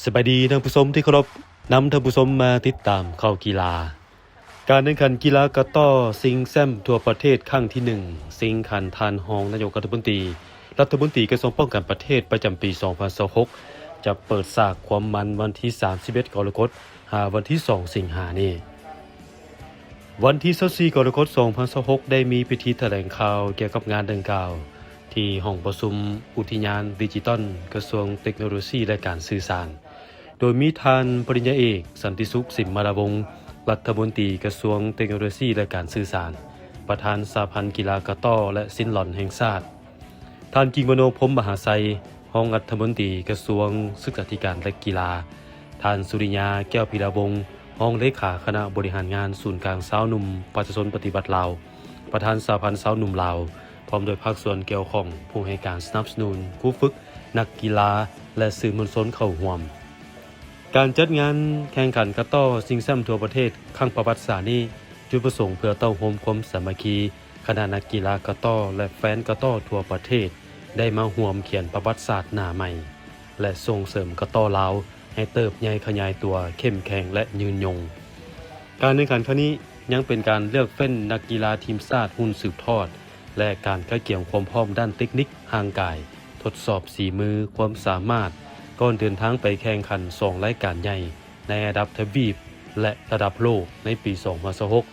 ສະບາຍດີທ່ານຜູ້ຊົມທີ່ເຄົາລົບ, ນຳທ່ານຜູ້ຊົມມາຕິດຕາມຂ່າວກິລາ. ການແຂ່ງຂັນກິລາກະຕໍ້ຊິງແຊ້ມທົ່ວປະເທດຄັ້ງທີໜຶ່ງ ຊິງຂັນທ່ານຮອງນາຍົກລັດຖະມົນຕີ, ລັດຖະມົນຕີກະຊວງປ້ອງກັນປະເທດປະຈຳປີສອງພັນຊາວຫົກ ຈະເປີດສາກຄວາມມັນວັນທີສາມສິບເອັດກໍລະກົດ ຫາວັນທີສອງສິງຫານີ້. ວັນທີຊາວສີ່ກໍລະກົດສອງພັນຊາວຫົກ ໄດ້ມີພິທີຖະແຫຼງຂ່າວກ່ຽວກັບງານດັ່ງກ່າວ ທີ່ຫ້ອງປະຊຸມອຸທິຍານດິຈິຕອນ ກະຊວງເຕັກໂນໂລຊີ ແລະ ການສື່ສານ, ໂດຍມີທ່ານປະລິນຍາເອກ ສັນຕິສຸກ ສິມມະລາວົງ ລັດຖະມົນຕີກະຊວງເຕັກໂນໂລຊີ ແລະ ການສື່ສານ, ປະທານສະຫະພັນກິລາກະຕໍ້ ແລະ ຊິນລອນແຫ່ງຊາດ, ທ່ານ ກິງມະໂນ ພົມມະຫາໄຊ ຮອງລັດຖະມົນຕີກະຊວງສຶກສາທິການ ແລະ ກິລາ, ທ່ານ ສຸລິຍາ ແກ້ວພິລາວົງ ຮອງເລຂາຄະນະບໍລິຫານງານສູນກາງຊາວໜຸ່ມປະຊາຊົນປະຕິວັດລາວ, ປະທານສະຫະພັນຊາວໜຸ່ມລາວ, ພ້ອມດ້ວຍພາກສ່ວນກ່ຽວຂ້ອງ, ຜູ້ໃຫ້ການສະໜັບສະໜູນ, ຄູຝຶກ, ນັກກິລາ ແລະ ສື່ມວນຊົນເຂົ້າຮ່ວມ. ການຈັດງານແຂ່ງຂັນກະຕໍ້ຊິງແຊ້ມທົ່ວປະເທດຄັ້ງປະຫວັດສາດນີ້ ຈຸດປະສົງເພື່ອເຕົ້າໂຮມຄວາມສາມັກຄີ ຄະນະນັກກິລາກະຕໍ້ ແລະ ແຟນກະຕໍ້ທົ່ວປະເທດ ໄດ້ມາຮ່ວມຂຽນປະຫວັດສາດໜ້າໃໝ່ ແລະ ສົ່ງເສີມກະຕໍ້ລາວໃຫ້ເຕີບໃຫຍ່ຂະຫຍາຍຕົວເຂັ້ມແຂງ ແລະ ຍືນຍົງ. ການແຂ່ງຂັນຄັ້ງນີ້ຍັງເປັນການເລືອກເຟ້ນນັກກິລາທີມຊາດຮຸ່ນສືບທອດ ແລະ ການກະກຽມຄວາມພ້ອມດ້ານເຕັກນິກຮ່າງກາຍ, ທົດສອບສີມື, ຄວາມສາມາດ ກ່ອນເດີນທາງໄປແຂ່ງຂັນສອງລາຍການໃຫຍ່ ໃນລະດັບທະວີບ ແລະ ລະດັບໂລກໃນປີສອງພັນຊາວຫົກ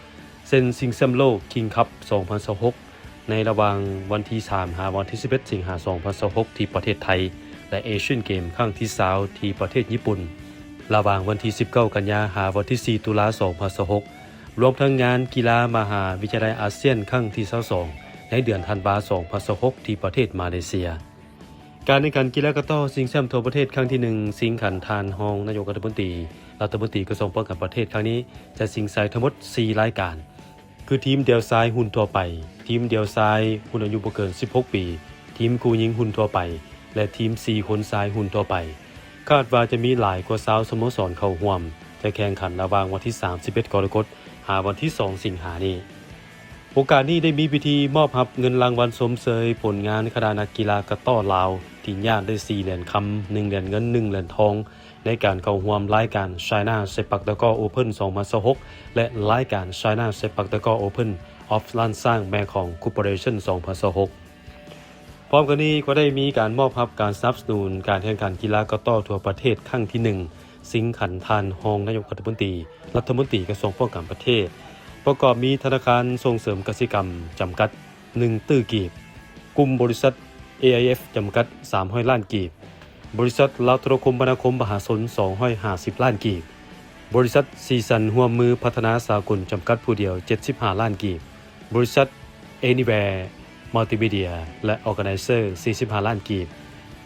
ເຊັ່ນ ຊິງແຊ້ມໂລກ ຄິງຄັບ ສອງພັນຊາວຫົກ ໃນລະຫວ່າງວັນທີສາມ ຫາວັນທີສິບເອັດ ສິງຫາ ສອງພັນຊາວຫົກ ທີ່ປະເທດໄທ ແລະ ເອຊຽນເກມຄັ້ງທີຊາວ ທີ່ປະເທດຍີ່ປຸ່ນ ລະຫວ່າງວັນທີສິບເກົ້າ ກັນຍາ ຫາວັນທີສີ່ ຕຸລາ ສອງພັນຊາວຫົກ ລວມທັງງານກິລາມະຫາວິທະຍາໄລອາຊຽນຄັ້ງທີຊາວສອງ ໃນເດືອນທັນວາ ສອງພັນຊາວຫົກ ທີ່ປະເທດມາເລເຊຍ. ການແຂ່ງຂັນກິລາກະຕໍ້ຊິງແຊ້ມທົ່ວປະເທດຄັ້ງທີໜຶ່ງ ຊິງຂັນທ່ານຮອງນາຍົກລັດຖະມົນຕີ, ລັດຖະມົນຕີກະຊວງປ້ອງກັນປະເທດຄັ້ງນີ້ ຈະຊິງໄຊທັງໝົດສີ່ລາຍການ ຄື ທີມດຽວຊາຍຮຸ່ນທົ່ວໄປ, ທີມດຽວຊາຍຮຸ່ນອາຍຸບໍ່ເກີນສິບຫົກປີ, ທີມຄູ່ຍິງຮຸ່ນທົ່ວໄປ ແລະ ທີມສີ່ຄົນຊາຍຮຸ່ນທົ່ວໄປ. ຄາດວ່າຈະມີຫຼາຍກວ່າຊາວສະໂມສອນເຂົ້າຮ່ວມ. ຈະແຂ່ງຂັນລະຫວ່າງວັນທີສາມສິບເອັດກໍລະກົດ ຫາວັນທີສອງສິງຫານີ້. ໂອກາດນີ້ໄດ້ມີພິທີມອບຮັບເງິນລາງວັນຊົມເຊີຍຜົນງານຄະນະນັກກິລາກະຕໍ້ລາວ ທີ່ຍາດໄດ້ສີ່ຫຼຽນຄຳ, ໜຶ່ງຫຼຽນເງິນ, ໜຶ່ງຫຼຽນທອງ ໃນການເຂົ້າຮ່ວມລາຍການ China Sepak Takraw Open ສອງພັນຊາວຫົກ ແລະ ລາຍການ China Sepak Takraw Open of Lansang Mekong Corporation ສອງພັນຊາວຫົກ. ພ້ອມກັນນີ້ກໍໄດ້ມີການມອບຮັບການສະໜັບສະໜູນການແຂ່ງຂັນກິລາກະຕໍ້ທົ່ວປະເທດຄັ້ງທີໜຶ່ງ ຊິງຂັນທ່ານຮອງນາຍົກລັດຖະມົນຕີ, ລັດຖະມົນຕີກະຊວງປ້ອງກັນປະເທດ, ປະກອບມີທະນາຄານສົ່ງເສີມກະສິກຳຈຳກັດ ໜຶ່ງຕື້ກີບ, ກຸ່ມບໍລິສັດ ເອໄອເອັຟ ຈຳກັດ ສາມຮ້ອຍລ້ານກີບ, ບໍລິສັດລາວໂທລະຄົມມະນາຄົມມະຫາຊົນ ສອງຮ້ອຍຫ້າສິບລ້ານກີບ, ບໍລິສັດສີສັນຮ່ວມມືພັດທະນາສາກົນຈຳກັດຜູ້ດຽວ ເຈັດສິບຫ້າລ້ານກີບ, ບໍລິສັດ Anywhere Multimedia ແລະ Organizer ສີ່ສິບຫ້າລ້ານກີບ,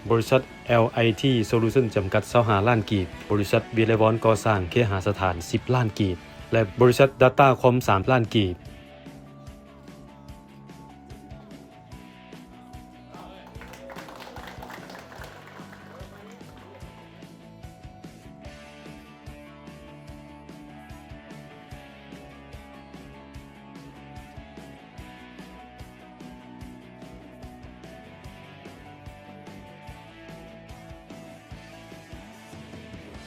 ບໍລິສັດ ແອລໄອທີ Solution ຈຳກັດ ຊາວຫ້າລ້ານກີບ, ບໍລິສັດວິໄລວອນກໍ່ສ້າງເຄຫະສະຖານ ສິບລ້ານກີບ ແລະ ບໍລິສັດ Datacom ສາມລ້ານກີບ.